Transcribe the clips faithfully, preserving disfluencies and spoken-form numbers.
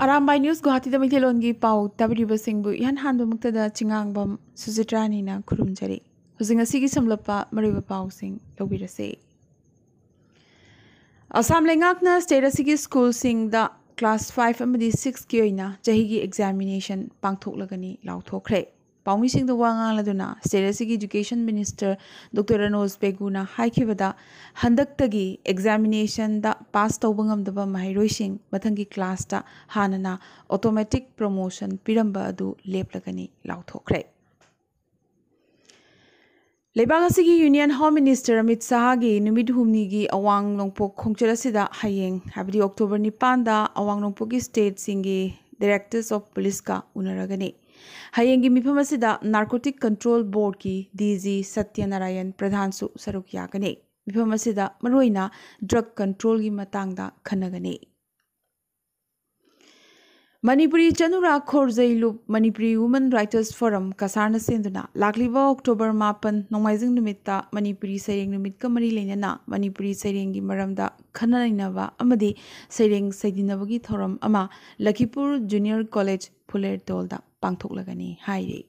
Arambai news ꯒꯨꯋꯥꯍꯥꯇꯤꯗ ꯃꯩꯇꯩꯂꯣꯟꯒꯤ ꯄꯥꯎ ꯇꯥꯕꯤꯔꯤꯕꯁꯤꯡꯕꯨ ꯏꯍꯥꯟ ꯍꯥꯟꯕ ꯃꯛꯇꯗ ꯆꯤꯉꯥꯡꯕꯝ ꯁꯨꯖꯤꯇ꯭ꯔꯥꯅꯤꯅ ꯈꯨꯔꯨꯝꯖꯔꯤ꯫ ꯍꯧꯖꯤꯛ ꯉꯁꯤꯒꯤ ꯁꯝꯂꯞꯄ ꯃꯔꯨꯑꯣꯏꯕ ꯄꯥꯎꯁꯤꯡ ꯂꯧꯕꯤꯔꯁꯦ꯫ ꯑꯁꯥꯝ ꯂꯩꯉꯥꯛꯅ ꯁ꯭ꯇꯦꯠ ꯑꯁꯤꯒꯤ ꯁ꯭ꯀꯨꯜꯁꯤꯡꯗ ꯀ꯭ꯂꯥꯁ ꯐꯥꯏꯚ ꯑꯃꯗꯤ ꯁꯤꯛꯁꯀꯤ ꯑꯣꯏꯅ ꯆꯍꯤꯒꯤ ꯑꯦꯛꯖꯥꯃꯤꯅꯦꯁꯟ ꯄꯥꯡꯊꯣꯛꯂꯒꯅꯤ ꯂꯥꯎꯊꯣꯛꯈ꯭ꯔꯦ꯫ ꯄꯥꯎꯃꯤꯁꯤꯡꯗ ꯋꯥ ꯉꯥꯡꯂꯗꯨꯅ ꯁ꯭ꯇꯦꯠ ꯑꯁꯤꯒꯤ ꯏꯗꯨꯀꯦꯁꯟ ꯃꯤꯅꯤꯁꯇꯔ ꯗꯣꯛꯇꯔ ꯔꯅꯣꯖ ꯄꯦꯒꯨꯅ ꯍꯥꯏꯈꯤꯕꯗ, ꯍꯟꯗꯛꯇꯒꯤ ꯑꯦꯛꯖꯥꯃꯤꯅꯦꯁꯟꯗ ꯄꯥꯁ ꯇꯧꯕ ꯉꯝꯗꯕ ꯃꯍꯩꯔꯣꯏꯁꯤꯡ ꯃꯊꯪꯒꯤ ꯀ꯭ꯂꯥꯁꯇ ꯍꯥꯟꯅꯅ ꯑꯣꯇꯣꯃꯦꯇꯤꯛ ꯄ꯭ꯔꯣꯃꯣꯁꯟ ꯄꯤꯔꯝꯕ ꯑꯗꯨ ꯂꯦꯞꯂꯒꯅꯤ ꯂꯥꯎꯊꯣꯛꯈ꯭ꯔꯦ꯫ ꯂꯩꯕꯥꯛ ꯑꯁꯤꯒꯤ ꯌꯨꯅꯤꯌꯟ ꯍꯣꯝ ꯃꯤꯅꯤꯁꯇꯔ ꯑꯃꯤꯠ ꯁꯥꯍꯒꯤ ꯅꯨꯃꯤꯠ ꯍꯨꯝꯅꯤꯒꯤ ꯑꯋꯥꯡ ꯅꯣꯡꯄꯣꯛ ꯈꯣꯡꯆꯠ ꯑꯁꯤꯗ ꯍꯌꯦꯡ, ꯍꯥꯏꯕꯗꯤ ꯑꯣꯛꯇꯣꯕꯔ ꯅꯤꯄꯥꯟꯗ, ꯑꯋꯥꯡ ꯅꯣꯡꯄꯣꯛꯀꯤ ꯁ꯭ꯇꯦꯠꯁꯤꯡꯒꯤ ꯗꯥꯏꯔꯦꯛꯇꯔꯁ ꯑꯣꯐ ꯄꯨꯂꯤꯁꯀ ꯎꯅꯔꯒꯅꯤ꯫ ꯍꯌꯦꯡꯒꯤ ꯃꯤꯐꯝ ꯑꯁꯤꯗ ꯅꯥꯔꯀꯣꯇꯤꯛ ꯀꯟꯇ꯭ꯔꯣꯜ ꯕꯣꯔꯗꯀꯤ ꯗꯤ ꯖꯤ ꯁꯇ꯭ꯌꯅꯥꯔꯥꯌꯟ ꯄ꯭ꯔꯙꯥꯟꯁꯨ ꯁꯔꯨꯛ ꯌꯥꯒꯅꯤ꯫ ꯃꯤꯐꯝ ꯑꯁꯤꯗ ꯃꯔꯨꯑꯣꯏꯅ ꯗ꯭ꯔꯒ ꯀꯟꯇ꯭ꯔꯣꯜꯒꯤ ꯃꯇꯥꯡꯗ ꯈꯟꯅꯒꯅꯤ꯫ ꯃꯅꯤꯄꯨꯔꯤ ꯆꯅꯨꯔꯥ ꯈꯣꯔꯖꯩ ꯂꯨꯞ ꯃꯅꯤꯄꯨꯔꯤ ꯋꯨꯃꯟ ꯔꯥꯏꯇꯔꯁ ꯐꯣꯔꯝ ꯀꯁꯥꯔꯅ ꯁꯦꯝꯗꯨꯅ ꯂꯥꯛꯂꯤꯕ ꯑꯣꯛꯇꯣꯕꯔ ꯃꯥꯄꯟ ꯅꯣꯡꯃꯥꯏꯖꯤꯡ ꯅꯨꯃꯤꯠꯇ ꯃꯅꯤꯄꯨꯔꯤ ꯁꯩꯔꯦꯡ ꯅꯨꯃꯤꯠꯀ ꯃꯔꯤ ꯂꯩꯅꯅ ꯃꯅꯤꯄꯨꯔꯤ ꯁꯩꯔꯦꯡꯒꯤ ꯃꯔꯝꯗ ꯈꯟꯅ ꯅꯩꯅꯕ ꯑꯃꯗꯤ ꯁꯩꯔꯦꯡ ꯁꯩꯗꯤꯟꯅꯕꯒꯤ ꯊꯧꯔꯝ ꯑꯃ ꯂꯈꯤꯄꯨꯔ ꯖꯨꯅꯤꯌꯔ ꯀꯣꯂꯦꯖ ꯐꯨꯂꯦꯔꯇꯣꯜꯗ ꯄꯥꯡꯊꯣꯛꯂꯒꯅꯤ ꯍꯥꯏꯔꯤ꯫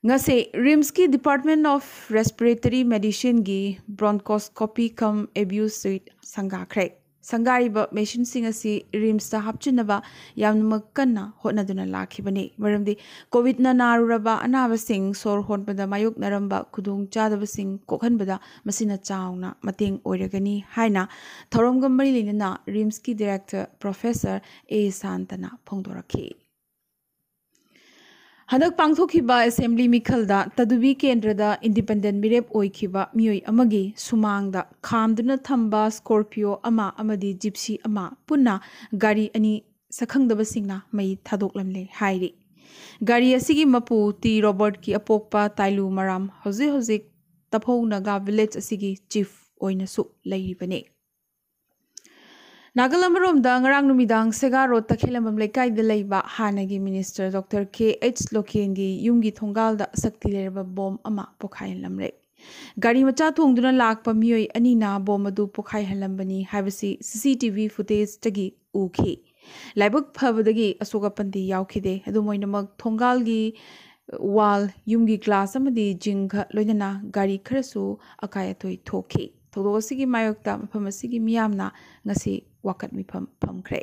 ꯉꯁꯤ ꯔꯤꯝꯁꯀꯤ ꯗꯤꯄꯥꯔꯠꯃꯦꯟ ꯑꯣꯐ ꯔꯦꯁꯄꯤꯔꯦꯇꯔꯤ ꯃꯦꯗꯤꯁꯤꯟꯒꯤ ꯕ꯭ꯔꯣꯟꯀꯣꯁꯀꯣꯄꯤ ꯀꯝ ꯑꯦꯕ꯭ꯌꯨꯁ ꯁ꯭ꯌꯨꯠ ꯁꯪꯒꯥꯈ꯭ꯔꯦ꯫ ꯁꯪꯒꯥꯔꯤꯕ ꯃꯦꯁꯤꯟꯁꯤꯡ ꯑꯁꯤ ꯔꯤꯝꯁꯇ ꯍꯥꯞꯆꯤꯟꯅꯕ ꯌꯥꯝꯅꯃꯛ ꯀꯟꯅ ꯍꯣꯠꯅꯗꯨꯅ ꯂꯥꯛꯈꯤꯕꯅꯤ, ꯃꯔꯝꯗꯤ ꯀꯣꯚꯤꯗꯅ ꯅꯥꯔꯨꯔꯕ ꯑꯅꯥꯕꯁꯤꯡ ꯁꯣꯔ ꯍꯣꯟꯕꯗ ꯃꯥꯌꯣꯛꯅꯔꯝꯕ ꯈꯨꯗꯣꯡꯆꯥꯗꯕꯁꯤꯡ ꯀꯣꯛꯍꯟꯕꯗ ꯃꯁꯤꯅ ꯆꯥꯎꯅ ꯃꯇꯦꯡ ꯑꯣꯏꯔꯒꯅꯤ ꯍꯥꯏꯅ ꯊꯧꯔꯝꯒ ꯃꯔꯤ ꯂꯩꯅꯅ ꯔꯤꯝꯁꯀꯤ ꯗꯤꯔꯦꯛꯇꯔ ꯄ꯭ꯔꯣꯐꯦꯁꯔ ꯑꯦ ꯁꯥꯟꯇꯅ ꯐꯣꯡꯗꯣꯔꯛꯈꯤ꯫ ꯍꯟꯗꯛ ꯄꯥꯡꯊꯣꯛꯈꯤꯕ ꯑꯦꯁꯦꯝꯕ꯭ꯂꯤ ꯃꯤꯈꯜꯗ ꯇꯗꯨꯕꯤ ꯀꯦꯟꯗ꯭ꯔꯗ ꯏꯟꯗꯤꯄꯦꯟꯗꯦꯟ ꯃꯤꯔꯦꯞ ꯑꯣꯏꯈꯤꯕ ꯃꯤꯑꯣꯏ ꯑꯃꯒꯤ ꯁꯨꯃꯥꯡꯗ ꯈꯥꯝꯗꯨꯅ ꯊꯝꯕ ꯁ꯭ꯀꯣꯔꯄꯤꯌꯣ ꯑꯃ ꯑꯃꯗꯤ ꯖꯤꯞꯁꯤ ꯑꯃ ꯄꯨꯟꯅ ꯒꯥꯔꯤ ꯑꯅꯤ ꯁꯛꯈꯪꯗꯕꯁꯤꯡꯅ ꯃꯩ ꯊꯥꯗꯣꯛꯂꯝꯂꯦ ꯍꯥꯏꯔꯤ꯫ ꯒꯥꯔꯤ ꯑꯁꯤꯒꯤ ꯃꯄꯨ ꯇꯤ ꯔꯣꯕꯔꯠꯀꯤ ꯑꯄꯣꯛꯄ ꯇꯥꯏꯂꯨ ꯃꯔꯥꯝ ꯍꯧꯖꯤꯛ ꯍꯧꯖꯤꯛ ꯇꯐꯧ ꯅꯥꯒꯥ ꯚꯤꯂꯦꯖ ꯑꯁꯤꯒꯤ ꯆꯤꯐ ꯑꯣꯏꯅꯁꯨ ꯂꯩꯔꯤꯕꯅꯤ꯫ ꯅꯥꯀꯜ ꯑꯃꯔꯣꯝꯗ ꯉꯔꯥꯡ ꯅꯨꯃꯤꯗꯥꯡ ꯁꯦꯒꯥ ꯔꯣꯗ ꯇꯈꯦꯂꯝꯕꯝ ꯂꯩꯀꯥꯏꯗ ꯂꯩꯕ ꯍꯥꯟꯅꯒꯤ ꯃꯤꯅꯤꯁꯇꯔ ꯗꯣꯛꯇꯔ ꯀꯦ ꯑꯩꯆ ꯂꯣꯀꯦꯟꯒꯤ ꯌꯨꯝꯒꯤ ꯊꯣꯡꯒꯥꯜꯗ ꯁꯛꯇꯤ ꯂꯩꯔꯕ ꯕꯣꯝ ꯑꯃ ꯄꯣꯈꯥꯏꯍꯜꯂꯝꯂꯦ꯫ ꯒꯥꯔꯤ ꯃꯆꯥ ꯊꯣꯡꯗꯨꯅ ꯂꯥꯛꯄ ꯃꯤꯑꯣꯏ ꯑꯅꯤꯅ ꯕꯣꯝ ꯑꯗꯨ ꯄꯣꯈꯥꯏꯍꯜꯂꯝꯕꯅꯤ ꯍꯥꯏꯕꯁꯤ ꯁꯤ ꯁꯤ ꯇꯤ ꯚꯤ ꯐꯨꯇꯦꯖꯇꯒꯤ ꯎꯈꯤ꯫ ꯂꯥꯏꯕꯛ ꯐꯕꯗꯒꯤ ꯑꯁꯣꯛ ꯑꯄꯟꯗꯤ ꯌꯥꯎꯈꯤꯗꯦ꯫ ꯑꯗꯨꯝ ꯑꯣꯏꯅꯃꯛ, ꯊꯣꯡꯒꯥꯜꯒꯤ ꯋꯥꯜ, ꯌꯨꯝꯒꯤ ꯒ꯭ꯂꯥꯁ ꯑꯃꯗꯤ ꯖꯤꯡꯒ ꯂꯣꯏꯅꯅ ꯒꯥꯔꯤ ꯈꯔꯁꯨ ꯑꯀꯥꯏ ꯑꯇꯣꯏ ꯊꯣꯛꯈꯤ꯫ ꯊꯧꯗꯣꯛ ꯑꯁꯤꯒꯤ ꯃꯥꯌꯣꯛꯇ ꯃꯐꯝ ꯑꯁꯤꯒꯤ ꯃꯤꯌꯥꯝꯅ ꯉꯁꯤ ꯋꯥꯀꯠ ꯃꯤꯐꯝ ꯐꯝꯈ꯭ꯔꯦ꯫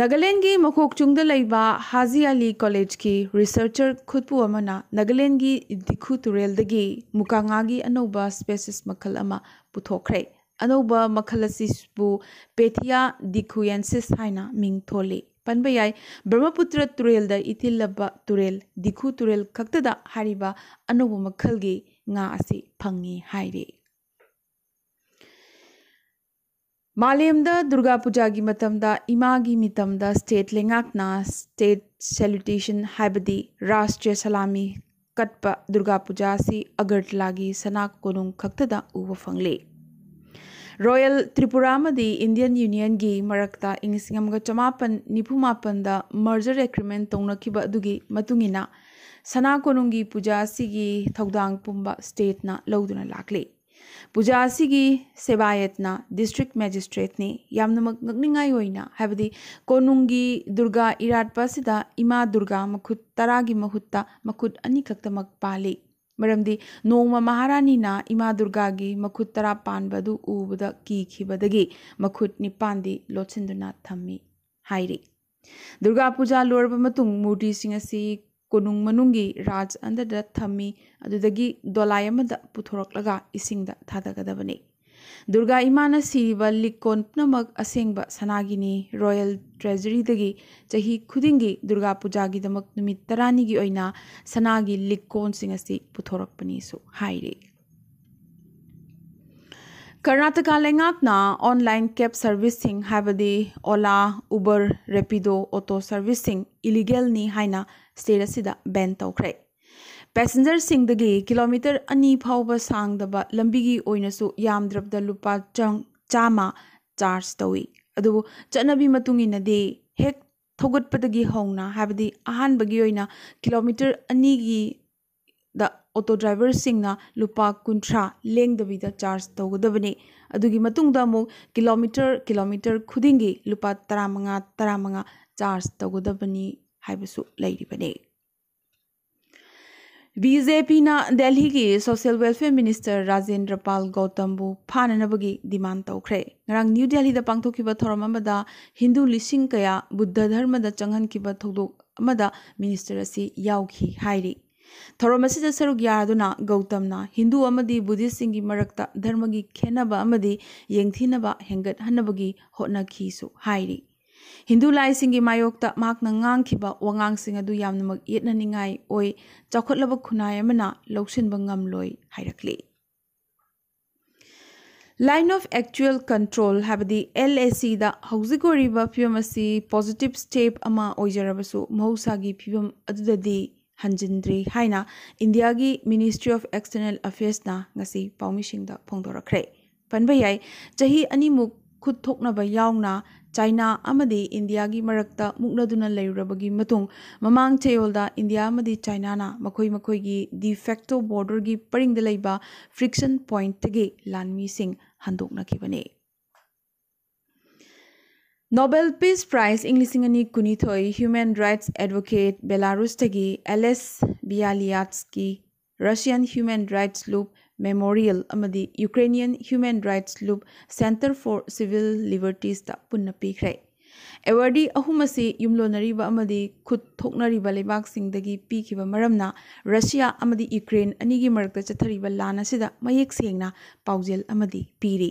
ꯅꯥꯒꯥꯂꯦꯟꯒꯤ ꯃꯀꯣꯛꯆꯨꯡꯗ ꯂꯩꯕ ꯍꯥꯖꯤ ꯑꯂꯤ ꯀꯣꯂꯦꯖꯀꯤ ꯔꯤꯁꯔꯆꯔ ꯈꯨꯠꯄꯨ ꯑꯃꯅ ꯅꯥꯒꯥꯂꯦꯟꯒꯤ ꯗꯤꯈꯨ ꯇꯨꯔꯦꯜꯗꯒꯤ ꯃꯨꯀꯥꯉꯥꯒꯤ ꯑꯅꯧꯕ ꯁ꯭ꯄꯦꯁꯤꯁ ꯃꯈꯜ ꯑꯃ ꯄꯨꯊꯣꯛꯈ꯭ꯔꯦ꯫ ꯑꯅꯧꯕ ꯃꯈꯜ ꯑꯁꯤꯕꯨ ꯄꯦꯊꯤꯌꯥ ꯗꯤꯈꯨꯌꯦꯟꯁꯤꯁ ꯍꯥꯏꯅ ꯃꯤꯡ ꯊꯣꯜꯂꯤ꯫ ꯄꯟꯕ ꯌꯥꯏ, ꯕ꯭ꯔꯍ꯭ꯃꯄꯨꯇ꯭ꯔ ꯇꯨꯔꯦꯜꯗ ꯏꯇꯤꯜꯂꯕ ꯇꯨꯔꯦꯜ ꯗꯤꯈꯨ ꯇꯨꯔꯦꯜ ꯈꯛꯇꯗ ꯍꯥꯏꯔꯤꯕ ꯑꯅꯧꯕ ꯃꯈꯜꯒꯤ ꯉꯥ ꯑꯁꯤ ꯐꯪꯉꯤ ꯍꯥꯏꯔꯤ꯫ ꯃꯥꯂꯦꯝꯗ ꯗꯨꯔꯒꯥ ꯄꯨꯖꯥꯒꯤ ꯃꯇꯝꯗ ꯏꯃꯥꯒꯤ ꯃꯤꯇꯝꯗ ꯁ꯭ꯇꯦꯠ ꯂꯩꯉꯥꯛꯅ ꯁ꯭ꯇꯦꯠ ꯁꯦꯂꯨꯇꯦꯁꯟ, ꯍꯥꯏꯕꯗꯤ ꯔꯥꯁꯇ꯭ꯔꯤꯌ ꯁꯂꯥꯃꯤ ꯀꯠꯄ ꯗꯨꯔꯒꯥ ꯄꯨꯖꯥ ꯑꯁꯤ ꯑꯒꯔꯇꯂꯥꯒꯤ ꯁꯅꯥ ꯀꯣꯅꯨꯡ ꯈꯛꯇꯗ ꯎꯕ ꯐꯪꯂꯤ꯫ ꯔꯣꯌꯦꯜ ꯇ꯭ꯔꯤꯄꯨꯔꯥ ꯑꯃꯗꯤ ꯏꯟꯗꯤꯌꯟ ꯌꯨꯅꯤꯌꯟꯒꯤ ꯃꯔꯛꯇ ꯏꯪ ꯂꯤꯁꯤꯡ ꯑꯃꯒ ꯆꯃꯥꯄꯟ ꯅꯤꯐꯨ ꯃꯥꯄꯟꯗ ꯃꯔꯖꯔ ꯑꯦꯒ꯭ꯔꯤꯃꯦꯟ ꯇꯧꯅꯈꯤꯕ ꯑꯗꯨꯒꯤ ꯃꯇꯨꯡ ꯏꯟꯅ ꯁꯅꯥ ꯀꯣꯅꯨꯡꯒꯤ ꯄꯨꯖꯥ ꯑꯁꯤꯒꯤ ꯊꯧꯗꯥꯡ ꯄꯨꯝꯕ ꯁ꯭ꯇꯦꯠꯅ ꯂꯧꯗꯨꯅ ꯂꯥꯛꯂꯤ꯫ ꯄꯨꯖꯥ ꯑꯁꯤꯒꯤ ꯁꯦꯕꯥꯌꯠꯅ ꯗꯤꯁꯇ꯭ꯔꯤꯛ ꯃꯦꯖꯤꯁꯇ꯭ꯔꯦꯠꯅꯤ꯫ ꯌꯥꯝꯅꯃꯛ ꯉꯛꯅꯤꯡꯉꯥꯏ ꯑꯣꯏꯅ, ꯍꯥꯏꯕꯗꯤ ꯀꯣꯅꯨꯡꯒꯤ ꯗꯨꯔꯒꯥ ꯏꯔꯥꯠꯄ ꯑꯁꯤꯗ ꯏꯃꯥ ꯗꯨꯔꯒꯥ ꯃꯈꯨꯠ ꯇꯔꯥꯒꯤ ꯃꯍꯨꯠꯇ ꯃꯈꯨꯠ ꯑꯅꯤꯈꯛꯇꯃꯛ ꯄꯥꯜꯂꯤ꯫ ꯃꯔꯝꯗꯤ ꯅꯣꯡꯃ ꯃꯍꯥꯔꯥꯅꯤꯅ ꯏꯃꯥ ꯗꯨꯔꯒꯥꯒꯤ ꯃꯈꯨꯠ ꯇꯔꯥ ꯄꯥꯟꯕ ꯑꯗꯨ ꯎꯕꯗ ꯀꯤꯈꯤꯕꯗꯒꯤ ꯃꯈꯨꯠ ꯅꯤꯄꯥꯟꯗꯤ ꯂꯣꯠꯁꯤꯟꯗꯨꯅ ꯊꯝꯃꯤ ꯍꯥꯏꯔꯤ꯫ ꯗꯨꯔꯒꯥ ꯄꯨꯖꯥ ꯂꯣꯏꯔꯕ ꯃꯇꯨꯡ ꯃꯨꯔꯇꯤꯁꯤꯡ ꯑꯁꯤ ꯀꯣꯅꯨꯡ ꯃꯅꯨꯡꯒꯤ ꯔꯥꯖ ꯑꯟꯗꯔꯗ ꯊꯝꯃꯤ, ꯑꯗꯨꯗꯒꯤ ꯗꯣꯂꯥꯏ ꯑꯃꯗ ꯄꯨꯊꯣꯔꯛꯂꯒ ꯏꯁꯤꯡꯗ ꯊꯥꯗꯒꯗꯕꯅꯤ꯫ ꯗꯨꯔꯒꯥ ꯏꯃꯥꯅ ꯁꯤꯔꯤꯕ ꯂꯤꯛ ꯀꯣꯟ ꯄꯨꯝꯅꯃꯛ ꯑꯁꯦꯡꯕ ꯁꯅꯥꯒꯤꯅꯤ꯫ ꯔꯣꯌꯦꯜ ꯇ꯭ꯔꯦꯖꯔꯤꯗꯒꯤ ꯆꯍꯤ ꯈꯨꯗꯤꯡꯒꯤ ꯗꯨꯔꯒꯥ ꯄꯨꯖꯥꯒꯤꯗꯃꯛ ꯅꯨꯃꯤꯠ ꯇꯔꯥꯅꯤꯒꯤ ꯑꯣꯏꯅ ꯁꯅꯥꯒꯤ ꯂꯤꯛ ꯀꯣꯟꯁꯤꯡ ꯑꯁꯤ ꯄꯨꯊꯣꯔꯛꯄꯅꯤꯁꯨ ꯍꯥꯏꯔꯤ꯫ ꯀꯔꯅꯥꯇꯀꯥ ꯂꯩꯉꯥꯛꯅ ꯑꯣꯟꯂꯥꯏꯟ ꯀꯦꯕ ꯁꯔꯚꯤꯁꯁꯤꯡ, ꯍꯥꯏꯕꯗꯤ ꯑꯣꯂꯥ, ꯎꯕꯔ, ꯔꯦꯄꯤꯗꯣ ꯑꯣꯇꯣ ꯁꯔꯚꯤꯁꯁꯤꯡ ꯏꯂꯤꯒꯦꯜꯅꯤ ꯍꯥꯏꯅ ꯁ꯭ꯇꯦꯠ ꯑꯁꯤꯗ ꯕꯦꯟ ꯇꯧꯈ꯭ꯔꯦ꯫ ꯄꯦꯁꯦꯟꯖꯔꯁꯤꯡꯗꯒꯤ ꯀꯤꯂꯣꯃꯤꯇꯔ ꯑꯅꯤ ꯐꯥꯎꯕ ꯁꯥꯡꯗꯕ ꯂꯝꯕꯤꯒꯤ ꯑꯣꯏꯅꯁꯨ ꯌꯥꯝꯗ꯭ꯔꯕꯗ ꯂꯨꯄꯥ ꯆꯥꯝ-, ꯆꯥꯝꯃ ꯆꯥꯔꯖ ꯇꯧꯏ꯫ ꯑꯗꯨꯕꯨ ꯆꯠꯅꯕꯤ ꯃꯇꯨꯡ ꯏꯟꯅꯗꯤ ꯍꯦꯛ ꯊꯧꯒꯠꯄꯗꯒꯤ ꯍꯧꯅ, ꯍꯥꯏꯕꯗꯤ ꯑꯍꯥꯟꯕꯒꯤ ꯑꯣꯏꯅ ꯀꯤꯂꯣꯃꯤꯇꯔ ꯑꯅꯤꯒꯤ ꯗ ꯑꯣꯇꯣ ꯗ꯭ꯔꯥꯏꯚꯔꯁꯤꯡꯅ ꯂꯨꯄꯥ ꯀꯨꯟꯊ꯭ꯔꯥ ꯂꯦꯡꯗꯕꯤꯗ ꯆꯥꯔꯖ ꯇꯧꯒꯗꯕꯅꯤ꯫ ꯑꯗꯨꯒꯤ ꯃꯇꯨꯡꯗ ꯑꯃꯨꯛ ꯀꯤꯂꯣꯃꯤꯇꯔ ꯀꯤꯂꯣꯃꯤꯇꯔ ꯈꯨꯗꯤꯡꯒꯤ ꯂꯨꯄꯥ ꯇꯔꯥꯃꯉꯥ ꯇꯔꯥꯃꯉꯥ ꯆꯥꯔꯖ ꯇꯧꯒꯗꯕꯅꯤ ꯍꯥꯏꯕꯁꯨ ꯂꯩꯔꯤꯕꯅꯤ꯫ ꯕꯤ ꯖꯦ ꯄꯤꯅ ꯗꯦꯜꯍꯤꯒꯤ social welfare minister Rajendra Pal ꯒꯧꯇꯝꯕꯨ ꯐꯥꯅꯅꯕꯒꯤ ꯗꯤꯃꯥꯟ ꯇꯧꯈ꯭ꯔꯦ꯫ ꯉꯔꯥꯡ ꯅ꯭ꯌꯨ ꯗꯦꯜꯍꯤꯗ ꯄꯥꯡꯊꯣꯛꯈꯤꯕ ꯊꯧꯔꯝ ꯑꯃꯗ ꯍꯤꯟꯗꯨ ꯂꯤꯁꯤꯡ ꯀꯌꯥ ꯕꯨꯗꯙ ꯙꯔꯃꯗ ꯆꯪꯍꯟꯈꯤꯕ ꯊꯧꯗꯣꯛ ꯑꯃꯗ ꯃꯤꯅꯤꯁꯇꯔ ꯑꯁꯤ ꯌꯥꯎꯈꯤ ꯍꯥꯏꯔꯤ꯫ ꯊꯧꯔꯝ ꯑꯁꯤꯗ ꯁꯔꯨꯛ ꯌꯥꯗꯨꯅ ꯒꯧꯇꯝꯅ ꯍꯤꯟꯗꯨ ꯑꯃꯗꯤ ꯕꯨꯙꯤꯁꯁꯤꯡꯒꯤ ꯃꯔꯛꯇ ꯙꯔꯃꯒꯤ ꯈꯦꯟꯅꯕ ꯑꯃꯗꯤ ꯌꯦꯡꯊꯤꯅꯕ ꯍꯦꯟꯒꯠꯍꯟꯅꯕꯒꯤ ꯍꯣꯠꯅꯈꯤꯁꯨ ꯍꯥꯏꯔꯤ꯫ ꯍꯤꯟꯗꯨ ꯂꯥꯏꯁꯤꯡꯒꯤ ꯃꯥꯌꯣꯛꯇ ꯃꯍꯥꯛꯅ ꯉꯥꯡꯈꯤꯕ ꯋꯥꯉꯥꯡꯁꯤꯡ ꯑꯗꯨ ꯌꯥꯝꯅꯃꯛ ꯌꯦꯠꯅꯅꯤꯡꯉꯥꯏ ꯑꯣꯏ, ꯆꯥꯎꯈꯠꯂꯕ ꯈꯨꯟꯅꯥꯏ ꯑꯃꯅ ꯂꯧꯁꯤꯟꯕ ꯉꯝꯂꯣꯏ ꯍꯥꯏꯔꯛꯂꯤ꯫ Line of Actual Control ꯍꯥꯏꯕꯗꯤ L A C ꯗ ꯍꯧꯖꯤꯛ ꯑꯣꯏꯔꯤꯕ ꯐꯤꯕꯝ ꯑꯁꯤ positive step ꯑꯃ ꯑꯣꯏꯖꯔꯕꯁꯨ ꯃꯍꯧꯁꯥꯒꯤ ꯐꯤꯕꯝ ꯑꯗꯨꯗꯗꯤ ꯍꯟꯖꯤꯟꯗ꯭ꯔꯤ ꯍꯥꯏꯅ ꯏꯟꯗꯤꯌꯥꯒꯤ Ministry of External Affairs ꯅ ꯉꯁꯤ ꯄꯥꯎꯃꯤꯁꯤꯡꯗ ꯐꯣꯡꯗꯣꯔꯛꯈ꯭ꯔꯦ꯫ ꯄꯟꯕ ꯌꯥꯏ, ꯆꯍꯤ ꯑꯅꯤꯃꯨꯛ ꯈꯨꯠ ꯊꯣꯛꯅꯕ ꯌꯥꯎꯅ ꯆꯥꯏꯅꯥ ꯑꯃꯗꯤ ꯏꯟꯗꯤꯌꯥꯒꯤ ꯃꯔꯛꯇ ꯃꯨꯛꯅꯗꯨꯅ ꯂꯩꯔꯨꯔꯕꯒꯤ ꯃꯇꯨꯡ, ꯃꯃꯥꯡ ꯆꯌꯣꯜꯗ ꯏꯟꯗꯤꯌꯥ ꯑꯃꯗꯤ ꯆꯥꯏꯅꯥꯅ ꯃꯈꯣꯏ ꯃꯈꯣꯏꯒꯤ de facto border ꯒꯤ ꯄꯔꯤꯡꯗ ꯂꯩꯕ friction point ꯇꯒꯤ ꯂꯥꯟꯃꯤꯁꯤꯡ ꯍꯟꯗꯣꯛꯅꯈꯤꯕꯅꯤ꯫ Nobel Peace Prize ꯏꯪ ꯂꯤꯁꯤꯡ ꯑꯅꯤ ꯀꯨꯟꯅꯤꯊꯣꯏ Human Rights Advocate Belarus ꯇꯒꯤ Ales Bialiatski, Russian Human Rights Loop Memorial ꯑꯃꯗꯤ Ukrainian Human Rights Loop Center for Civil Liberties ꯇ ꯄꯨꯟꯅ ꯄꯤꯈ꯭ꯔꯦ꯫ Awardee ꯑꯍꯨꯝ ꯑꯁꯤ ꯌꯨꯝꯂꯣꯟꯅꯔꯤꯕ ꯑꯃꯗꯤ ꯈꯨꯠ ꯊꯣꯛꯅꯔꯤꯕ ꯂꯩꯕꯥꯛꯁꯤꯡꯗꯒꯤ ꯄꯤꯈꯤꯕ ꯃꯔꯝꯅ ꯔꯁꯤꯌꯥ ꯑꯃꯗꯤ ꯌꯨꯀ꯭ꯔꯦꯟ ꯑꯅꯤꯒꯤ ꯃꯔꯛꯇ ꯆꯠꯊꯔꯤꯕ ꯂꯥꯟ ꯑꯁꯤꯗ ꯃꯌꯦꯛ ꯁꯦꯡꯅ ꯄꯥꯎꯖꯦꯜ ꯑꯃꯗꯤ ꯄꯤꯔꯤ꯫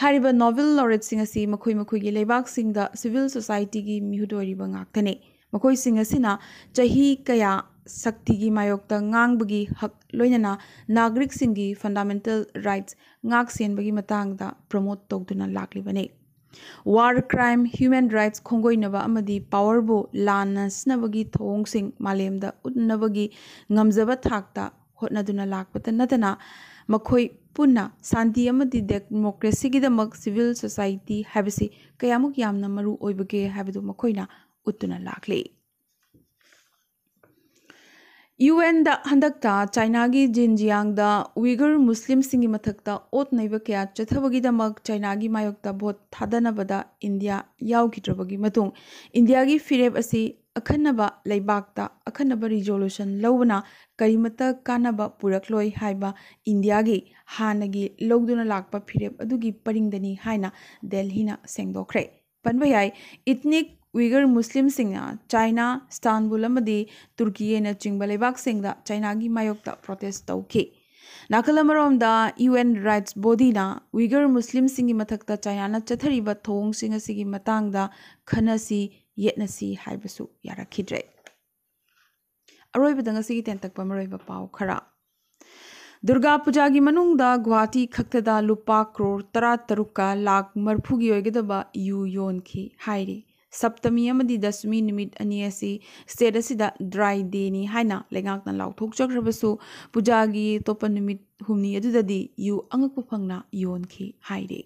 ꯍꯥꯏꯔꯤꯕ Nobel laureate ꯁꯤꯡ ꯑꯁꯤ ꯃꯈꯣꯏ ꯃꯈꯣꯏꯒꯤ ꯂꯩꯕꯥꯛꯁꯤꯡꯗ civil society ꯒꯤ ꯃꯤꯍꯨꯠ ꯑꯣꯏꯔꯤꯕ ꯉꯥꯛꯇꯅꯤ꯫ ꯃꯈꯣꯏꯁꯤꯡ ꯑꯁꯤꯅ ꯆꯍꯤ ꯀꯌꯥ ꯁꯛꯇꯤꯒꯤ ꯃꯥꯌꯣꯛꯇ ꯉꯥꯡꯕꯒꯤ ꯍꯛ, ꯂꯣꯏꯅꯅ ꯅꯥꯒꯔꯤꯛꯁꯤꯡꯒꯤ fundamental rights ꯉꯥꯛ ꯁꯦꯟꯕꯒꯤ ꯃꯇꯥꯡꯗ promote ꯇꯧꯗꯨꯅ ꯂꯥꯛꯂꯤꯕꯅꯤ꯫ War crime, human rights ꯈꯣꯡꯒꯣꯏꯅꯕ ꯑꯃꯗꯤ power ꯕꯨ ꯂꯥꯟꯅ ꯁꯤꯖꯤꯟꯅꯕꯒꯤ ꯊꯧꯑꯣꯡꯁꯤꯡ ꯃꯥꯂꯦꯝꯗ ꯎꯠꯅꯕꯒꯤ ꯉꯝꯖꯕ ꯊꯥꯛꯇ ꯍꯣꯠꯅꯗꯨꯅ ꯂꯥꯛꯄꯇ ꯅꯠꯇꯅ, ꯃꯈꯣꯏ ꯄꯨꯟꯅ ꯁꯥꯟꯇꯤ ꯑꯃꯗꯤ democracy ꯒꯤꯗꯃꯛ civil society ꯍꯥꯏꯕꯁꯤ ꯀꯌꯥꯃꯨꯛ ꯌꯥꯝꯅ ꯃꯔꯨ ꯑꯣꯏꯕꯒꯦ ꯍꯥꯏꯕꯗꯨ ꯃꯈꯣꯏꯅ ꯎꯠꯇꯨꯅ ꯂꯥꯛꯂꯤ꯫ ꯌꯨ ꯑꯦꯟꯗ ꯍꯟꯗꯛꯇ ꯆꯥꯏꯅꯥꯒꯤ ꯖꯤꯟꯖꯤꯌꯥꯡꯗ ꯎꯏꯒꯨꯔ ꯃꯨꯁꯂꯤꯝꯁꯤꯡꯒꯤ ꯃꯊꯛꯇ ꯑꯣꯠ ꯅꯩꯕ ꯀꯌꯥ ꯆꯠꯊꯕꯒꯤꯗꯃꯛ ꯆꯥꯏꯅꯥꯒꯤ ꯃꯥꯌꯣꯛꯇ ꯚꯣꯠ ꯊꯥꯗꯅꯕꯗ ꯏꯟꯗꯤꯌꯥ ꯌꯥꯎꯈꯤꯗ꯭ꯔꯕꯒꯤ ꯃꯇꯨꯡ ꯏꯟꯗꯤꯌꯥꯒꯤ ꯐꯤꯔꯦꯞ ꯑꯁꯤ ꯑꯈꯟꯅꯕ ꯂꯩꯕꯥꯛꯇ ꯑꯈꯟꯅꯕ ꯔꯤꯖꯣꯂꯨꯁꯟ ꯂꯧꯕꯅ ꯀꯔꯤꯃꯠꯇ ꯀꯥꯟꯅꯕ ꯄꯨꯔꯛꯂꯣꯏ ꯍꯥꯏꯕ ꯏꯟꯗꯤꯌꯥꯒꯤ ꯍꯥꯟꯅꯒꯤ ꯂꯧꯗꯨꯅ ꯂꯥꯛꯄ ꯐꯤꯔꯦꯞ ꯑꯗꯨꯒꯤ ꯄꯔꯤꯡꯗꯅꯤ ꯍꯥꯏꯅ ꯗꯦꯜꯍꯤꯅ ꯁꯦꯡꯗꯣꯛꯈ꯭ꯔꯦ꯫ ꯄꯟꯕ ꯌꯥꯏ, ꯏꯊꯅꯤꯛ ꯎꯏꯒꯨꯔ ꯃꯨꯁꯂꯤꯝꯁꯤꯡꯅ ꯆꯥꯏꯅꯥ, ꯏꯁꯇꯥꯟꯕꯨꯜ ꯑꯃꯗꯤ ꯇꯨꯔꯀꯤꯅꯆꯤꯡꯕ ꯂꯩꯕꯥꯛꯁꯤꯡꯗ ꯆꯥꯏꯅꯥꯒꯤ ꯃꯥꯌꯣꯛꯇ ꯄ꯭ꯔꯣꯇꯦꯁ ꯇꯧꯈꯤ꯫ ꯅꯥꯀꯜ ꯑꯃꯔꯣꯝꯗ, ꯌꯨ ꯑꯦꯟ ꯔꯥꯏꯠꯁ ꯕꯣꯗꯤꯅ ꯎꯏꯒꯨꯔ ꯃꯨꯁꯂꯤꯝꯁꯤꯡꯒꯤ ꯃꯊꯛꯇ ꯆꯥꯏꯅꯥꯅ ꯆꯠꯊꯔꯤꯕ ꯊꯧꯑꯣꯡꯁꯤꯡ ꯑꯁꯤꯒꯤ ꯃꯇꯥꯡꯗ ꯈꯟꯅꯁꯤ, ꯌꯦꯠꯅꯁꯤ ꯍꯥꯏꯕꯁꯨ ꯌꯥꯔꯛꯈꯤꯗ꯭ꯔꯦ꯫ ꯑꯔꯣꯏꯕꯗ ꯉꯁꯤꯒꯤ ꯇꯦꯟꯇꯛꯄ ꯃꯔꯨꯑꯣꯏꯕ ꯄꯥꯎ ꯈꯔ꯫ ꯗꯨꯔꯒꯥ ꯄꯨꯖꯥꯒꯤ ꯃꯅꯨꯡꯗ ꯒꯨꯋꯥꯍꯥꯇꯤ ꯈꯛꯇꯗ ꯂꯨꯄꯥ ꯀ꯭ꯔꯣꯔ ꯇꯔꯥ ꯇꯔꯨꯛꯀ ꯂꯥꯈ ꯃꯔꯤꯐꯨꯒꯤ ꯑꯣꯏꯒꯗꯕ ꯌꯨ ꯌꯣꯟꯈꯤ ꯍꯥꯏꯔꯤ꯫ ꯁꯞꯇꯃꯤ ꯑꯃꯗꯤ ꯗꯁꯃꯤ ꯅꯨꯃꯤꯠ ꯑꯅꯤ ꯑꯁꯤ ꯁ꯭ꯇꯦꯠ ꯑꯁꯤꯗ ꯗ꯭ꯔꯥꯏ ꯗꯦꯅꯤ ꯍꯥꯏꯅ ꯂꯩꯉꯥꯛꯅ ꯂꯥꯎꯊꯣꯛꯆꯈ꯭ꯔꯕꯁꯨ, ꯄꯨꯖꯥꯒꯤ ꯑꯇꯣꯞꯄ ꯅꯨꯃꯤꯠ ꯍꯨꯝꯅꯤ ꯑꯗꯨꯗꯗꯤ ꯌꯨ ꯑꯉꯛꯄ ꯐꯪꯅ ꯌꯣꯟꯈꯤ ꯍꯥꯏꯔꯤ꯫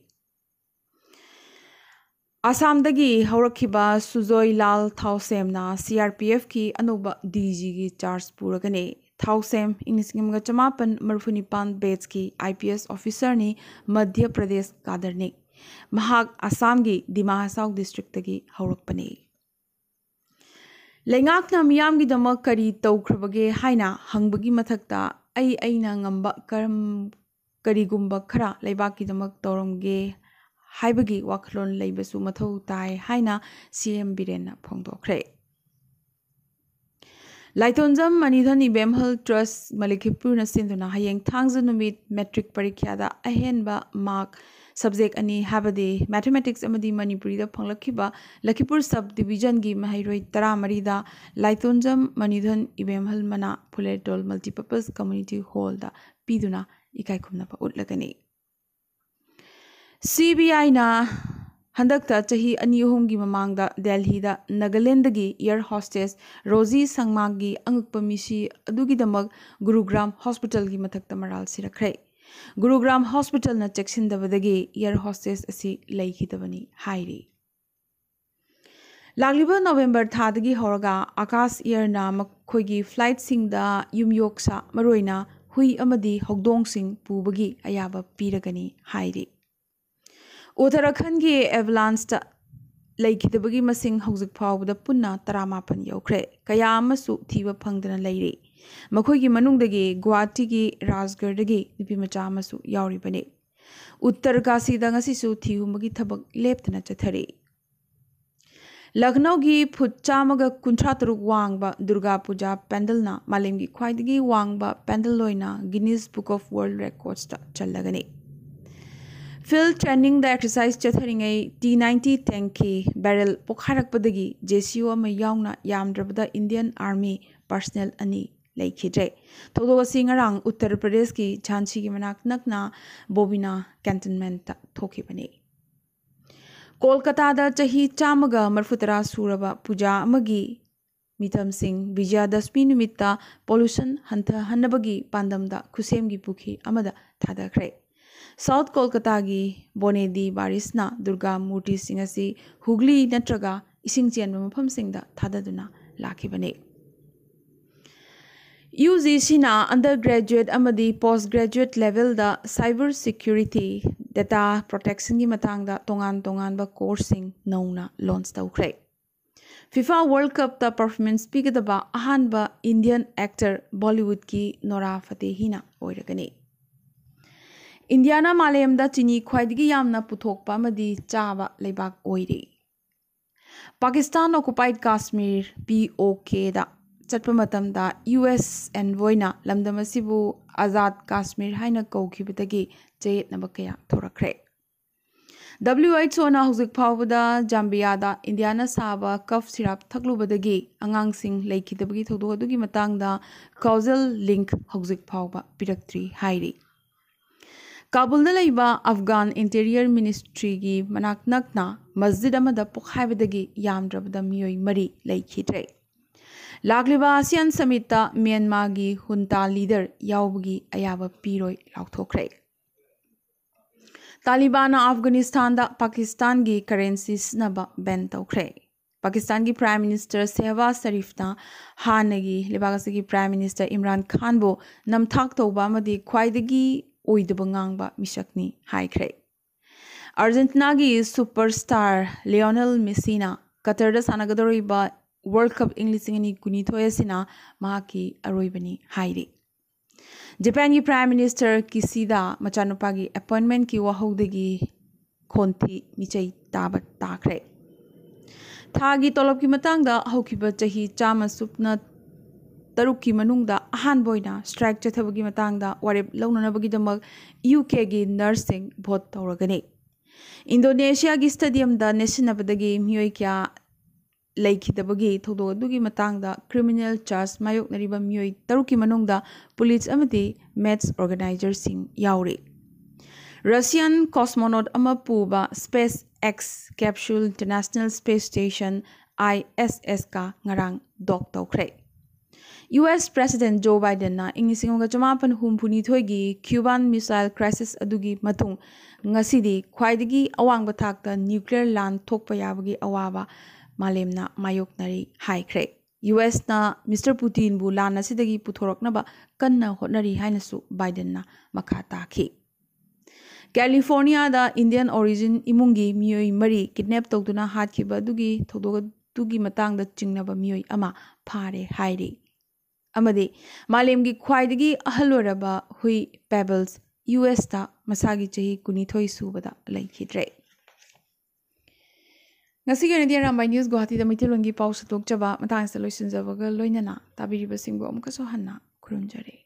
ꯑꯁꯥꯝꯗꯒꯤ ꯍꯧꯔꯛꯈꯤꯕ ꯁꯨꯖꯣꯏ ꯂꯥꯜ ꯊꯥꯎꯁꯦꯝꯅ ꯁꯤ ꯑꯥꯔ ꯄꯤ ꯑꯦꯐꯀꯤ ꯑꯅꯧꯕ ꯗꯤ ꯖꯤꯒꯤ ꯆꯥꯔꯖ ꯄꯨꯔꯒꯅꯤ꯫ ꯊꯥꯎꯁꯦꯝ ꯏꯪ ꯂꯤꯁꯤꯡ ꯑꯃꯒ ꯆꯃꯥꯄꯟ ꯃꯔꯤꯐꯨ ꯅꯤꯄꯥꯟ ꯕꯦꯠꯁꯀꯤ I P S ꯑꯣꯐꯤꯁꯔꯅꯤ, Madhya Pradesh ꯀꯥꯗꯔꯅꯤ꯫ ꯃꯍꯥꯛ ꯑꯁꯥꯝꯒꯤ ꯗꯤꯃꯥ ꯍꯁꯥꯎ ꯗꯤꯁꯇ꯭ꯔꯤꯛꯇꯒꯤ ꯍꯧꯔꯛꯄꯅꯤ꯫ ꯂꯩꯉꯥꯛꯅ ꯃꯤꯌꯥꯝꯒꯤꯗꯃꯛ ꯀꯔꯤ ꯇꯧꯈ꯭ꯔꯕꯒꯦ ꯍꯥꯏꯅ ꯍꯪꯕꯒꯤ ꯃꯊꯛꯇ, ꯑꯩ ꯑꯩꯅ ꯉꯝꯕ ꯀꯔꯝ-, ꯀꯔꯤꯒꯨꯝꯕ ꯈꯔ ꯂꯩꯕꯥꯛꯀꯤꯗꯃꯛ ꯇꯧꯔꯝꯒꯦ ꯍꯥꯏꯕꯒꯤ ꯋꯥꯈꯜꯂꯣꯟ ꯂꯩꯕꯁꯨ ꯃꯊꯧ ꯇꯥꯏ ꯍꯥꯏꯅ ꯁꯤ ꯑꯦꯝ ꯕꯤꯔꯦꯟꯅ ꯐꯣꯡꯗꯣꯛꯈ꯭ꯔꯦ꯫ ꯂꯥꯏꯇꯣꯟꯖꯝ ꯃꯅꯤꯙꯟ ꯏꯕꯦꯝꯍꯜ ꯇ꯭ꯔꯁ ꯂꯈꯤꯄꯨꯔꯅ ꯁꯤꯟꯗꯨꯅ ꯍꯌꯦꯡ ꯊꯥꯡꯖ ꯅꯨꯃꯤꯠ ꯃꯦꯇ꯭ꯔꯤꯛ ꯄꯔꯤꯈ꯭ꯌꯥꯗ ꯑꯍꯦꯟꯕ ꯃꯥꯔꯛ ꯁꯕꯖꯦꯛ ꯑꯅꯤ, ꯍꯥꯏꯕꯗꯤ ꯃꯦꯊꯃꯦꯇꯤꯛꯁ ꯑꯃꯗꯤ ꯃꯅꯤꯄꯨꯔꯤꯗ ꯐꯪꯂꯛꯈꯤꯕ ꯂꯈꯤꯄꯨꯔ ꯁꯕ ꯗꯤꯕꯤꯖꯟꯒꯤ ꯃꯍꯩꯔꯣꯏ ꯇꯔꯥꯃꯔꯤꯗ ꯂꯥꯏꯇꯣꯟꯖꯝ ꯃꯅꯤꯙꯟ ꯏꯕꯦꯝꯍꯜ ꯃꯅꯥ ꯐꯨꯂꯦꯇꯣꯜ ꯃꯜꯇꯤꯄꯔꯄꯁ ꯀꯝꯃ꯭ꯌꯨꯅꯤꯇꯤ ꯍꯣꯜꯗ ꯄꯤꯗꯨꯅ ꯏꯀꯥꯏ ꯈꯨꯝꯅꯕ ꯎꯠꯂꯒꯅꯤ꯫ ꯁꯤ ꯕꯤ ꯑꯥꯏꯅ ꯍꯟꯗꯛꯇ ꯆꯍꯤ ꯑꯅꯤ ꯑꯍꯨꯝꯒꯤ ꯃꯃꯥꯡꯗ ꯗꯦꯜꯍꯤꯗ ꯅꯥꯒꯥꯂꯦꯟꯗꯒꯤ ꯏꯌꯔ ꯍꯣꯁꯇꯦꯁ ꯔꯣꯖꯤ ꯁꯪꯃꯥꯒꯤ ꯑꯉꯛꯄ ꯃꯤꯁꯤ ꯑꯗꯨꯒꯤꯗꯃꯛ ꯒꯨꯔꯨꯒ꯭ꯔꯥꯝ ꯍꯣꯁꯄꯤꯇꯥꯜꯒꯤ ꯃꯊꯛꯇ ꯃꯔꯥꯜ ꯁꯤꯔꯛꯈ꯭ꯔꯦ꯫ ꯒꯨꯔꯨꯒ꯭ꯔꯥꯝ ꯍꯣꯁꯄꯤꯇꯥꯜꯅ ꯆꯦꯛꯁꯤꯟꯗꯕꯗꯒꯤ ꯏꯌꯔ ꯍꯣꯁꯇꯦꯁ ꯑꯁꯤ ꯂꯩꯈꯤꯗꯕꯅꯤ ꯍꯥꯏꯔꯤ꯫ ꯂꯥꯛꯂꯤꯕ ꯅꯣꯕꯦꯝꯕꯔ ꯊꯥꯗꯒꯤ ꯍꯧꯔꯒ ꯑꯥꯀꯥꯁ ꯑꯦꯌꯔꯅ ꯃꯈꯣꯏꯒꯤ ꯐ꯭ꯂꯥꯏꯠꯁꯤꯡꯗ ꯌꯨꯝꯌꯣꯛꯁꯥ, ꯃꯔꯨꯑꯣꯏꯅ ꯍꯨꯏ ꯑꯃꯗꯤ ꯍꯧꯗꯣꯡꯁꯤꯡ ꯄꯨꯕꯒꯤ ꯑꯌꯥꯕ ꯄꯤꯔꯒꯅꯤ ꯍꯥꯏꯔꯤ꯫ ꯎꯠꯇꯔꯥꯈꯟꯒꯤ ꯑꯦꯚꯂꯥꯟꯁꯇ ꯂꯩꯈꯤꯗꯕꯒꯤ ꯃꯁꯤꯡ ꯍꯧꯖꯤꯛ ꯐꯥꯎꯕꯗ ꯄꯨꯟꯅ ꯇꯔꯥꯃꯥꯄꯟ ꯌꯧꯈ꯭ꯔꯦ꯫ ꯀꯌꯥ ꯑꯃꯁꯨ ꯊꯤꯕ ꯐꯪꯗꯅ ꯂꯩꯔꯤ꯫ ꯃꯈꯣꯏꯒꯤ ꯃꯅꯨꯡꯗꯒꯤ ꯒꯨꯋꯥꯍꯥꯇꯤꯒꯤ ꯔꯥꯖꯒꯔꯗꯒꯤ ꯅꯨꯄꯤꯃꯆꯥ ꯑꯃꯁꯨ ꯌꯥꯎꯔꯤꯕꯅꯤ꯫ ꯎꯠꯇꯔꯀꯥꯁꯤꯗ ꯉꯁꯤꯁꯨ ꯊꯤꯍꯨꯝꯕꯒꯤ ꯊꯕꯛ ꯂꯦꯞꯇꯅ ꯆꯠꯊꯔꯤ꯫ ꯂꯈꯅꯧꯒꯤ ꯐꯨꯠ ꯆꯥꯝꯃꯒ ꯀꯨꯟꯊ꯭ꯔꯥ ꯇꯔꯨꯛ ꯋꯥꯡꯕ ꯗꯨꯔꯒꯥ ꯄꯨꯖꯥ ꯄꯦꯟꯗꯜꯅ ꯃꯥꯂꯦꯝꯒꯤ ꯈ꯭ꯋꯥꯏꯗꯒꯤ ꯋꯥꯡꯕ ꯄꯦꯟꯗꯜ ꯑꯣꯏꯅ ꯒꯤꯅꯤꯁ ꯕꯨꯛ ꯑꯣꯐ ꯋꯥꯔꯜꯗ ꯔꯦꯀꯣꯔꯗꯁꯇ ꯆꯜꯂꯒꯅꯤ꯫ ꯐꯤꯜꯗ ꯇ꯭ꯔꯦꯅꯤꯡꯗ ꯑꯦꯛꯁꯔꯁꯥꯏꯁ ꯆꯠꯊꯔꯤꯉꯩ ꯇꯤ ꯅꯥꯏꯟꯇꯤ ꯇꯦꯡꯀꯤ ꯕꯦꯔꯦꯜ ꯄꯣꯈꯥꯏꯔꯛꯄꯗꯒꯤ ꯖꯦ ꯁꯤ ꯑꯣ ꯑꯃ ꯌꯥꯎꯅ ꯌꯥꯝꯗ꯭ꯔꯕꯗ ꯏꯟꯗꯤꯌꯟ ꯑꯥꯔꯃꯤ ꯄꯔꯁꯅꯦꯜ ꯑꯅꯤ ꯂꯩꯈꯤꯗ꯭ꯔꯦ꯫ ꯊꯧꯗꯣꯛ ꯑꯁꯤ ꯉꯔꯥꯡ ꯎꯠꯇꯔ ꯄ꯭ꯔꯗꯦꯁꯀꯤ ꯖꯥꯟꯁꯤꯒꯤ ꯃꯅꯥꯛ ꯅꯛꯅ ꯕꯣꯕꯤꯅꯥ ꯀꯦꯟꯇꯟꯃꯦꯟꯇ ꯊꯣꯛꯈꯤꯕꯅꯤ꯫ ꯀꯣꯜꯀꯇꯥꯗ ꯆꯍꯤ ꯆꯥꯝꯃꯒ ꯃꯔꯤꯐꯨꯇꯔꯥ ꯁꯨꯔꯕ ꯄꯨꯖꯥ ꯑꯃꯒꯤ ꯃꯤꯇꯝꯁꯤꯡ ꯕꯤꯖꯌꯥꯗꯁꯃꯤ ꯅꯨꯃꯤꯠꯇ ꯄꯣꯂꯨꯁꯟ ꯍꯟꯊꯍꯟꯅꯕꯒꯤ ꯄꯥꯟꯗꯝꯗ ꯈꯨꯁꯦꯝꯒꯤ ꯄꯨꯈ꯭ꯔꯤ ꯑꯃꯗ ꯊꯥꯗꯈ꯭ꯔꯦ꯫ ꯁꯥꯎꯠ ꯀꯣꯜꯀꯇꯥꯒꯤ ꯕꯣꯅꯦꯗꯤ ꯕꯥꯔꯤꯁꯅ ꯗꯨꯔꯒꯥ ꯃꯨꯔꯇꯤꯁꯤꯡ ꯑꯁꯤ ꯍꯨꯒ꯭ꯂꯤ ꯅꯠꯇ꯭ꯔꯒ ꯏꯁꯤꯡ ꯆꯦꯟꯕ ꯃꯐꯝꯁꯤꯡꯗ ꯊꯥꯗꯗꯨꯅ ꯂꯥꯛꯈꯤꯕꯅꯤ꯫ ꯌꯨ ꯖꯤ ꯁꯤꯅ ꯑꯟꯗꯔ ꯒ꯭ꯔꯦꯖꯨꯑꯦꯠ ꯑꯃꯗꯤ ꯄꯣꯁ ꯒ꯭ꯔꯦꯖꯨꯑꯦꯠ ꯂꯦꯚꯦꯜꯗ ꯁꯥꯏꯕꯔ ꯁꯦꯀ꯭ꯌꯨꯔꯤꯇꯤ, ꯗꯦꯇꯥ ꯄ꯭ꯔꯣꯇꯦꯛꯁꯟꯒꯤ ꯃꯇꯥꯡꯗ ꯇꯣꯉꯥꯟ ꯇꯣꯉꯥꯟꯕ ꯀꯣꯔꯁꯁꯤꯡ ꯅꯧꯅ ꯂꯣꯟꯆ ꯇꯧꯈ꯭ꯔꯦ꯫ ꯐꯤꯐꯥ ꯋꯥꯔꯜꯗ ꯀꯞꯇ ꯄꯔꯐꯣꯔꯃꯦꯟꯁ ꯄꯤꯒꯗꯕ ꯑꯍꯥꯟꯕ ꯏꯟꯗꯤꯌꯟ ꯑꯦꯛꯇꯔ ꯕꯣꯂꯤꯋꯨꯗꯀꯤ ꯅꯣꯔꯥ ꯐꯇꯦꯍꯤꯅ ꯑꯣꯏꯔꯒꯅꯤ꯫ ꯏꯟꯗꯤꯌꯥꯅ ꯃꯥꯂꯦꯝꯗ ꯆꯤꯅꯤ ꯈ꯭ꯋꯥꯏꯗꯒꯤ ꯌꯥꯝꯅ ꯄꯨꯊꯣꯛꯄ ꯑꯃꯗꯤ ꯆꯥꯕ ꯂꯩꯕꯥꯛ ꯑꯣꯏꯔꯤ꯫ ꯄꯥꯀꯤꯁꯇꯥꯟ ꯑꯣꯀꯨꯄꯥꯏꯗ ꯀꯥꯁꯃꯤꯔ, ꯄꯤ ꯑꯣ ꯀꯦꯗ ꯆꯠꯄ ꯃꯇꯝꯗ ꯌꯨ ꯑꯦꯁ ꯑꯦꯟꯚꯣꯏꯅ ꯂꯝꯗꯝ ꯑꯁꯤꯕꯨ ꯑꯖꯥꯗ ꯀꯥꯁꯃꯤꯔ ꯍꯥꯏꯅ ꯀꯧꯈꯤꯕꯗꯒꯤ ꯆꯌꯦꯠꯅꯕ ꯀꯌꯥ ꯊꯣꯔꯛꯈ꯭ꯔꯦ꯫ ꯗꯕ꯭ꯂꯤꯎ ꯑꯩꯆ ꯑꯣꯅ ꯍꯧꯖꯤꯛ ꯐꯥꯎꯕꯗ ꯖꯥꯝꯕꯤꯌꯥꯗ ꯏꯟꯗꯤꯌꯥꯅ ꯁꯥꯕ ꯀꯐ ꯁꯤꯔꯥꯞ ꯊꯛꯂꯨꯕꯗꯒꯤ ꯑꯉꯥꯡꯁꯤꯡ ꯂꯩꯈꯤꯗꯕꯒꯤ ꯊꯧꯗꯣꯛ ꯑꯗꯨꯒꯤ ꯃꯇꯥꯡꯗ ꯀꯥꯎꯖꯦꯜ ꯂꯤꯡꯛ ꯍꯧꯖꯤꯛ ꯐꯥꯎꯕ ꯄꯤꯔꯛꯇ꯭ꯔꯤ ꯍꯥꯏꯔꯤ꯫ ꯀꯥꯕꯨꯜꯗ ꯂꯩꯕ ꯑꯐꯒꯥꯟ ꯏꯟꯇꯤꯔꯤꯌꯔ ꯃꯤꯅꯤꯁꯇ꯭ꯔꯤꯒꯤ ꯃꯅꯥꯛ ꯅꯛꯅ ꯃꯁꯖꯤꯗ ꯑꯃꯗ ꯄꯣꯈꯥꯏꯕꯗꯒꯤ ꯌꯥꯝꯗ꯭ꯔꯕꯗ ꯃꯤꯑꯣꯏ ꯃꯔꯤ ꯂꯩꯈꯤꯗ꯭ꯔꯦ꯫ ꯂꯥꯛꯂꯤꯕ ꯑꯁꯤꯌꯥꯟ ꯁꯃꯤꯠꯇ ꯃ꯭ꯌꯥꯟꯃꯥꯔꯒꯤ ꯍꯨꯟꯇꯥ ꯂꯤꯗꯔ ꯌꯥꯎꯕꯒꯤ ꯑꯌꯥꯕ ꯄꯤꯔꯣꯏ ꯂꯥꯎꯊꯣꯛꯈ꯭ꯔꯦ꯫ ꯇꯥꯂꯤꯕꯥꯟꯅ ꯑꯐꯒꯥꯅꯤꯁꯇꯥꯟꯗ ꯄꯥꯀꯤꯁꯇꯥꯟꯒꯤ ꯀꯔꯦꯟꯁꯤ ꯁꯤꯖꯤꯟꯅꯕ ꯕꯦꯟ ꯇꯧꯈ꯭ꯔꯦ꯫ ꯄꯥꯀꯤꯁꯇꯥꯟꯒꯤ Prime Minister ꯁꯦꯍꯕꯥꯖ ꯁꯔꯤꯐꯅ ꯍꯥꯟꯅꯒꯤ ꯂꯩꯕꯥꯛ ꯑꯁꯤꯒꯤ Prime Minister ꯏꯝꯔꯥꯟ ꯈꯥꯟꯕꯨ ꯅꯝꯊꯥꯛ ꯇꯧꯕ ꯑꯃꯗꯤ ꯈ꯭ꯋꯥꯏꯗꯒꯤ ꯑꯣꯏꯗꯕ ꯉꯥꯡꯕ ꯃꯤꯁꯛꯅꯤ ꯍꯥꯏꯈ꯭ꯔꯦ꯫ ꯑꯥꯔꯖꯦꯟꯇꯤꯅꯥꯒꯤ superstar ꯂꯤꯑꯣꯅꯦꯜ ꯃꯦꯁꯤꯅ ꯀꯇꯔꯗ ꯁꯥꯟꯅꯒꯗꯧꯔꯤꯕ World Cup ꯏꯪ ꯂꯤꯁꯤꯡ ꯑꯅꯤ ꯀꯨꯟꯅꯤꯊꯣꯏ ꯑꯁꯤꯅ ꯃꯍꯥꯛꯀꯤ ꯑꯔꯣꯏꯕꯅꯤ ꯍꯥꯏꯔꯤ꯫ ꯖꯄꯥꯟꯒꯤ Prime Minister ꯀꯤꯁꯤꯗꯥ ꯃꯆꯥꯅꯨꯄꯥꯒꯤ appointmentꯀꯤ ꯋꯥꯍꯧꯗꯒꯤ ꯈꯣꯟꯊꯤ ꯃꯤꯆꯩ ꯇꯥꯕ ꯇꯥꯈ꯭ꯔꯦ꯫ ꯊꯥꯒꯤ ꯇꯣꯂꯣꯞꯀꯤ ꯃꯇꯥꯡꯗ ꯍꯧꯈꯤꯕ ꯆꯍꯤ ꯆꯥꯝꯃ ꯁꯨꯞꯅ ꯇꯔꯨꯛꯀꯤ ꯃꯅꯨꯡꯗ ꯑꯍꯥꯟꯕ ꯑꯣꯏꯅ strike ꯆꯠꯊꯕꯒꯤ ꯃꯇꯥꯡꯗ ꯋꯥꯔꯦꯞ ꯂꯧꯅꯅꯕꯒꯤꯗꯃꯛ UKꯒꯤ nurseꯁꯤꯡ vote ꯇꯧꯔꯒꯅꯤ꯫ ꯏꯟꯗꯣꯅꯦꯁꯤꯌꯥꯒꯤ stadiumꯗ ꯅꯦꯠꯁꯤꯟꯅꯕꯗꯒꯤ ꯃꯤꯑꯣꯏ ꯀꯌꯥ ꯂꯩꯈꯤꯗꯕꯒꯤ ꯊꯧꯗꯣꯛ ꯑꯗꯨꯒꯤ ꯃꯇꯥꯡꯗ criminal charge ꯃꯥꯌꯣꯛꯅꯔꯤꯕ ꯃꯤꯑꯣꯏ ꯇꯔꯨꯛꯀꯤ ꯃꯅꯨꯡꯗ police ꯑꯃꯗꯤ match organizerꯁꯤꯡ ꯌꯥꯎꯔꯤ꯫ Russian cosmonaut ꯑꯃ ꯄꯨꯕ SpaceX capsule International Space Station ISSꯀ ꯉꯔꯥꯡ dock ꯇꯧꯈ꯭ꯔꯦ꯫ US President Joe Bidenꯅ ꯏꯪ ꯂꯤꯁꯤꯡ ꯑꯃꯒ ꯆꯃꯥꯄꯟ ꯍꯨꯝꯐꯨ ꯅꯤꯊꯣꯏꯒꯤ Cuban Missile Crisis ꯑꯗꯨꯒꯤ ꯃꯇꯨꯡ ꯉꯁꯤꯗꯤ ꯈ꯭ꯋꯥꯏꯗꯒꯤ ꯑꯋꯥꯡꯕ ꯊꯥꯛꯇ nuclear ꯂꯥꯟ ꯊꯣꯛꯄ ꯌꯥꯕꯒꯤ ꯑꯋꯥꯕ ꯃꯥꯂꯦꯝꯅ ꯃꯥꯌꯣꯛꯅꯔꯤ ꯍꯥꯏꯈ꯭ꯔꯦ꯫ USꯅ Mister Putinꯕꯨ ꯂꯥꯟ ꯑꯁꯤꯗꯒꯤ ꯄꯨꯊꯣꯔꯛꯅꯕ ꯀꯟꯅ ꯍꯣꯠꯅꯔꯤ ꯍꯥꯏꯅꯁꯨ Bidenꯅ ꯃꯈꯥ ꯇꯥꯈꯤ꯫ Californiaꯗ Indian origin ꯏꯃꯨꯡꯒꯤ ꯃꯤꯑꯣꯏ ꯃꯔꯤ kidnap ꯇꯧꯗꯨꯅ ꯍꯥꯠꯈꯤꯕ ꯑꯗꯨꯒꯤ ꯊꯧꯗꯣꯛ ꯑꯗꯨꯒꯤ ꯃꯇꯥꯡꯗ ꯆꯤꯡꯅꯕ ꯃꯤꯑꯣꯏ ꯑꯃ ꯐꯥꯔꯦ ꯍꯥꯏꯔꯤ꯫ ꯑꯃꯗꯤ ꯃꯥꯂꯦꯝꯒꯤ ꯈ꯭ꯋꯥꯏꯗꯒꯤ ꯑꯍꯜ ꯑꯣꯏꯔꯕ ꯍꯨꯏ Pebbles USꯇ ꯃꯁꯥꯒꯤ ꯆꯍꯤ ꯀꯨꯟꯅꯤꯊꯣꯏ ꯁꯨꯕꯗ ꯂꯩꯈꯤꯗ꯭ꯔꯦ꯫ ꯉꯁꯤꯒꯤ ꯑꯣꯏꯅꯗꯤ ꯑꯔꯥꯝꯕꯥꯏ News ꯒꯨꯋꯥꯍꯥꯇꯤꯗ ꯃꯩꯇꯩꯂꯣꯟꯒꯤ ꯄꯥꯎ ꯁꯟꯗꯣꯛꯆꯕ ꯃꯇꯥꯡꯁꯤꯗ ꯂꯣꯏꯁꯤꯟꯖꯕꯒ ꯂꯣꯏꯅꯅ ꯇꯥꯕꯤꯔꯤꯕꯁꯤꯡꯕꯨ ꯑꯃꯨꯛꯀꯁꯨ ꯍꯟꯅ ꯈꯨꯔꯨꯝꯖꯔꯤ꯫